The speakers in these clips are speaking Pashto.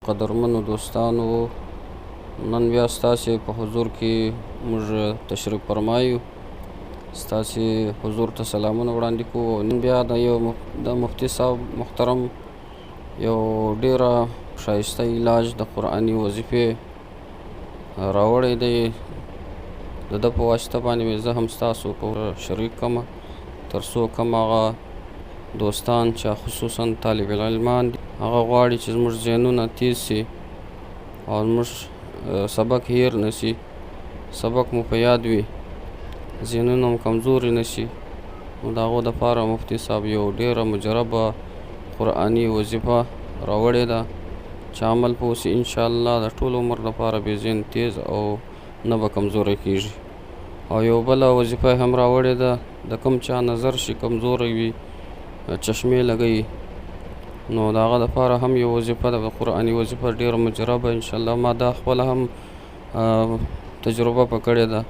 قدرمنو دوستانو، نن بیا ستاسې په حضور کې موږ تشریف فرما یو. ستاسې حضور ته سلامونه وړاندې کوو. نن بیا د یو د مفتي صاحب محترم یو ډیره ښایسته علاج د قرآني وظیفې راوړی دی. د ده په واسطه باندې مې زه هم ستاسو په شریک کړم، تر څو کوم هغه دوستان چې خصوصا طالب العلمان دي، هغه غواړي چې زموږ ذهنونه تیز سي او زموږ سبق هیر نه سي، سبق مو په یاد وي، ذهنونه مو کمزوري نه سي، نو د هغو دپاره مفتي صاحب یو ډېره مجربه قرآني وظیفه راوړې ده چې عمل په وسي، انشاءالله د ټول عمر دپاره به ذهن تیز او نه به کمزوری کیږي. او یو بله وظیفه هم راوړې ده، د کوم چا نظر شي کمزوری وي، چشمې لګوي، نو د هغه دپاره هم یو وظیفه ده، قرآني وظیفه ډېره مجربه. انشاءالله ما دا خپله هم تجربه په کړې ده،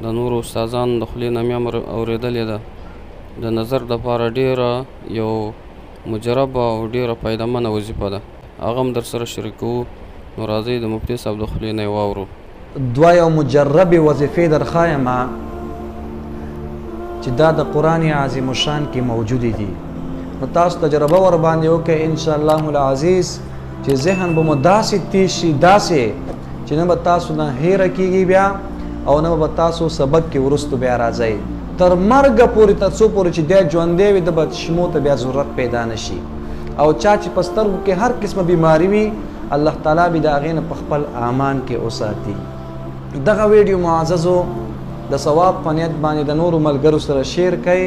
د نورو استادانو د خولې نه مې هم اورېدلې ده. د نظر دپاره ډېره یو مجربه او ډېره فایدهمنه وظیفه ده، هغه هم در سره شریکوو. نو راځئ د مفتي صاحب د خولې نه یې واورو. دوه یو مجربې وظیفې در ښایم چې دا د قرآن عظیم الشان کې موجودې دي، نو تاسو تجربه ور باندې وکړئ، ان شاء الله العزیز چې ذهن به مو داسې تیز شي، داسې چې نه به تاسو نه هېره کېږي بیا او نه به تاسو سبق کې وروستو بیا راځئ تر مرګه پورې، تر څو پورې چې دی ژوندی وي د به شمو ته بیا ضرورت پیدا نه شي. او چا چې په سترګو کې هر قسمه بیماري وي، الله تعالی به د هغې نه په خپل امان کې وساتي. دغه ویډیو معززو د ثواب په نیت باندې د نورو ملګرو سره شیر کړئ.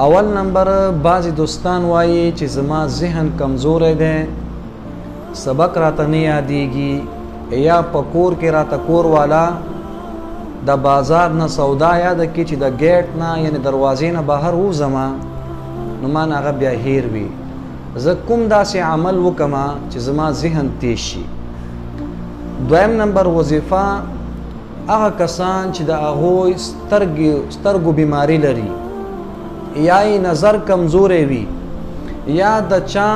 اول نمبر، بعضې دوستان وایي چې زما ذهن کمزوری دی، سبق راته نه یادېږي، یا په کور کې راته کور والا د بازار نه سودا یاده کړي چې د ګیټ نه یعنې دروازې نه بهر ووځم نو ما نه هغه بیا هیر وي. زه کوم داسې عمل وکم چې زما ذهن تیز شي. دویم نمبر وظیفه، هغه کسان چې د هغوی سترګو بیماری لري، یا یې نظر کمزوری وي، یا د چا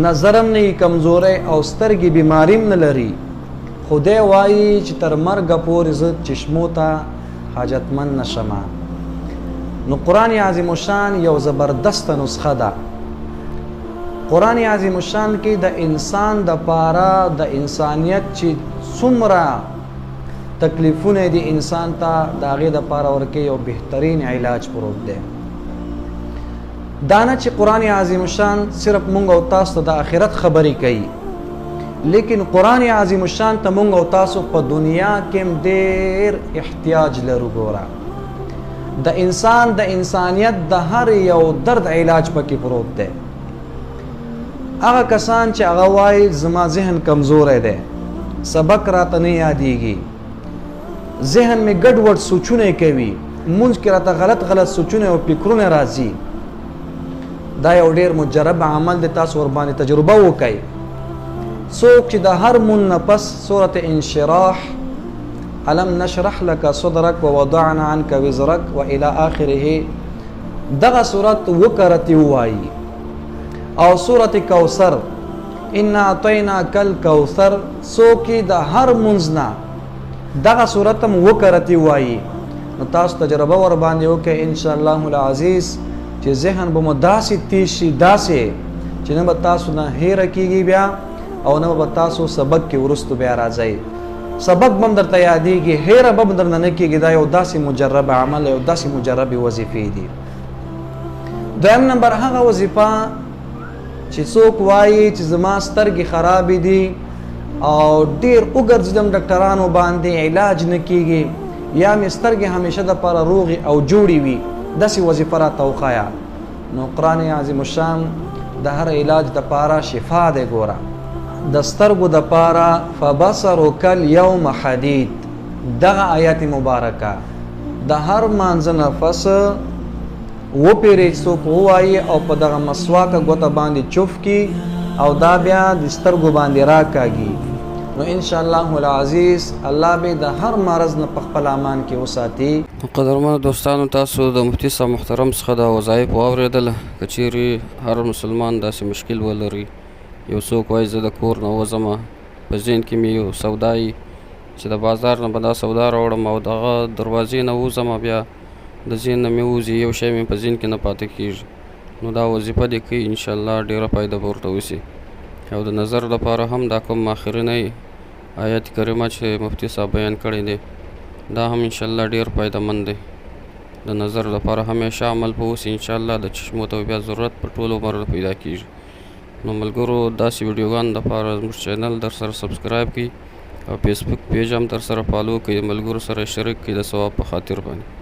نظرم نه کمزوری او سترګې بیماری هم نه لري، خو دی وایي چې تر مرګه پورې زه چشمو ته حاجتمند نه شم. نو قرآن عظیم الشان یو زبردسته نسخه ده. قرآن عظیم الشان کې د انسان د پاره د انسانیت چې څومره تکلیفونه دي انسان ته، د هغې د پاره ورکې یو بهترین علاج پروت دی. دا نه چې قرآن عظیم الشان صرف مونږ او تاسو ته د آخرت خبرې کوي، لیکن قرآن عظیم الشان ته مونږ او تاسو په دنیا کې هم ډېر احتیاج لرو. ګوره، د انسان د انسانیت د هر یو درد علاج پکې پروت دی. هغه کسان چې هغه وایي زما ذهن کمزوری دی، سبق راته نه یادېږي، ذهن مې ګډوډ سوچونه کوي، مونځ کې راته غلط غلط سوچونه او فکرونه راځي، دا یو ډېر مجرب عمل دی، تاسو ورباندې تجربه وکړئ. څوک چې د هر مونځ نه پس سورة انشراح، الم نشرح لك صدرك ووضعنا عنك وزرك والى آخره، دغه سورت وکرتې ووایي، او سورة کوثر، انا اعطیناک الکوثر، څوک یې د هر مونځ نه دغه سورت هم وکرتې ووایي، نو تاسو تجربه ور باندې وکړئ، ان شاء الله العزیز چې ذهن به مو داسې تیز شي، داسې چې نه به تاسو نه هېره کېږي بیا او نه به تاسو سبق کې وروستو بیا راځئ. سبق به هم درته یادېږي، هېره به هم درنه نه کېږي. دا یو داسې مجرب عمل، یو داسې مجربې وظیفې دي. دویم نمبر هغه وظیفه چې څوک وایي چې زما سترګې خرابې دي او ډېر وګرځېدم ډاکټرانو باندې علاج نه کېږي، یا مې سترګې همیشه دپاره روغې او جوړې وي، داسې وظیفه راته وښایه. نو قرآن عظیم الشان د هر علاج دپاره شفا دی. ګوره، د سترګو دپاره فبصرک الیوم حدید، دغه آیت مبارکه د هر مانځه نه پس وپېرې څوک ووایي او په دغه مسواکه ګوته باندې چوف کي او دا بیا د سترګو باندې راکاږي، نو ان شاء الله العزیز الله به د هر مرض نه په خپل امان کې وساتي. قدرمنو دوستانو، تاسو د مفتي صاحب محترم څخه دا وظایف واورېدل. که چیرې هر مسلمان داسې مشکل ولري، یو څوک وایي زه د کور نه وځم، په ذهن کې مې یو سودا وي چې د بازار نه به دا سودا راوړم او دغه دروازې نه وځم، بیا د ذهن نه مې ووځي، یو شی مې په ذهن کې نه پاتې کېږي. نو دا وظیفه دې کوي، انشاءالله ډېره فایده به ورته وشي. او د نظر لپاره هم دا کوم اخرنی آیت کریمه چې مفتي صاحب بیان کړی دی، دا هم انشاءالله ډېر فایده مند دی. د نظر لپاره همیشه عمل په وسي، انشاءالله د چشمو ته بیا ضرورت په ټول عمر پیدا کیږي. نو ملګرو، داسې ویډیوګانو لپاره زموږ چینل در سره سبسکرایب کړئ او فیسبوک پیج هم در سره فالو کړئ، ملګرو سره شریک کړئ د ثواب په خاطر باندې.